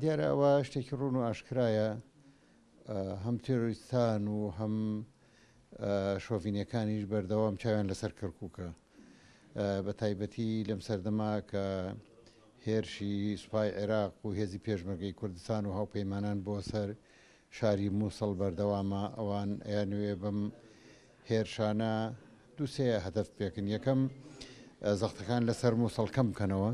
دیارە ئەوە شتێکی ڕوون و ئاشکرایە هەم تێرۆریستان و هەم شۆڤینەکانیش بەردەوام چاویان لەسەر کەرکووکە بە تایبەتی لەم سەردەما کە هێرشی سوپای عێراق و هێزی پێشمەرگەی کوردستان و هاوپەیمانان بۆ سەر شاری موسڵ بەردەوامە، ئەوان ئەیانەوێ بەم هێرشانە دووسێ هەدەف پێکن، یەکەم زەختەکان لەسەر موسڵ کەم بکەنەوە،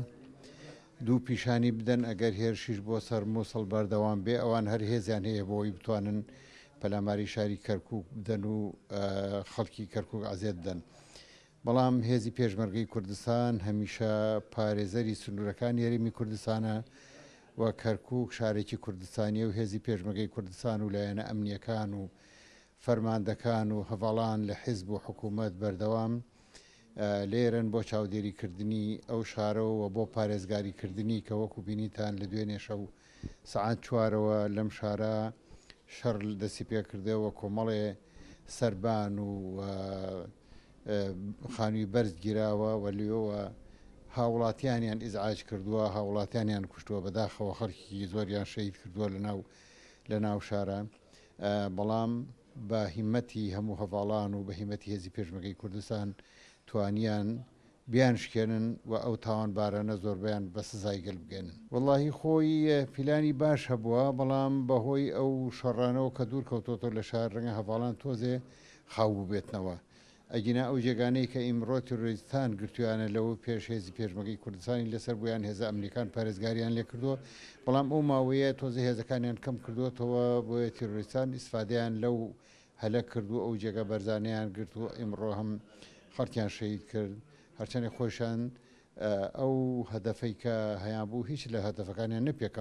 دوو پیشانی بدەن ئەگەر هێرشیش بۆ سەر موسڵ بەردەوام بێ ئەوان هەر هێزیان هەیە بۆ ئەوەی بتوانن پەلاماری شاری کەرکوک بدەن و خەڵکی کەرکوک عەزێت بدەن. بەڵام هێزی پێشمەرگەی کوردستان هەمیشە پارێزەری سنوورەکانی هەرێمی کوردستانە و کەرکووک شارێکی کوردستانییە و هێزی پێشمەرگەی کوردستان و لایەنە ئەمنییەکان و فەرماندەکان و هەڤاڵان لە حیزب و حکوومەت بەردەوام لێرەن بۆ چاودێریکردنی ئەو شارە و بۆ پارێزگاریکردنی کە وەکو بینیتان لە دوێنێ شەو سەعات چوارەوە لەم شارە شەڕ دەستی پێکردەوە کۆمەڵێ سەربان و خانووی بەرز گیراوە و لێوە هاوڵاتیانیان ئیزعاج کردووە، هاوڵاتیانیان کوشتووە، بەداخەوە خەڵکی زۆریان شەهید کردووە لەناو لەناو شارە، بەڵام بە هیمەتی هەموو هەڤاڵان و بە هیمەتی هێزی پێشمەرگەی کوردستان توانیان بیانشکێنن و ئەو تاوانبارانە زۆربەیان بە سزای گەل بگەنن. وەڵاهی خۆی پیلانی باش هەبووە، بەڵام بەهۆی ئەو شەڕانەوە کە دوور کەوتۆتەوە لە شار رەنگە هەڤاڵان تۆزێ خاو بووبێتنەوە. ئەگینا ئەو جێگانەی کە ئیمڕۆ تیرۆریستان گرتوویانە لەوە پێش هێزی پێشمەگەی کوردستانی لەسەر بوو یان هێزە ئەمنیەکان پارێزگاریان لێکردووە، بەڵام ئەو ماوەیە تۆزێ هێزەکانیان کەم کردووەتەوە بۆیە تیرۆریستان ئیسفادەیان لەو هەلە کرد و ئەو جێگا بەرزانەیان گرت و ئیمڕۆ هەم خەڵکیان شەهید کرد هەرچەندی خۆیشان ئەو هەدەفەی کە هەیان بوو هیچ لە هەدەفەکانیان نەپێکاوە.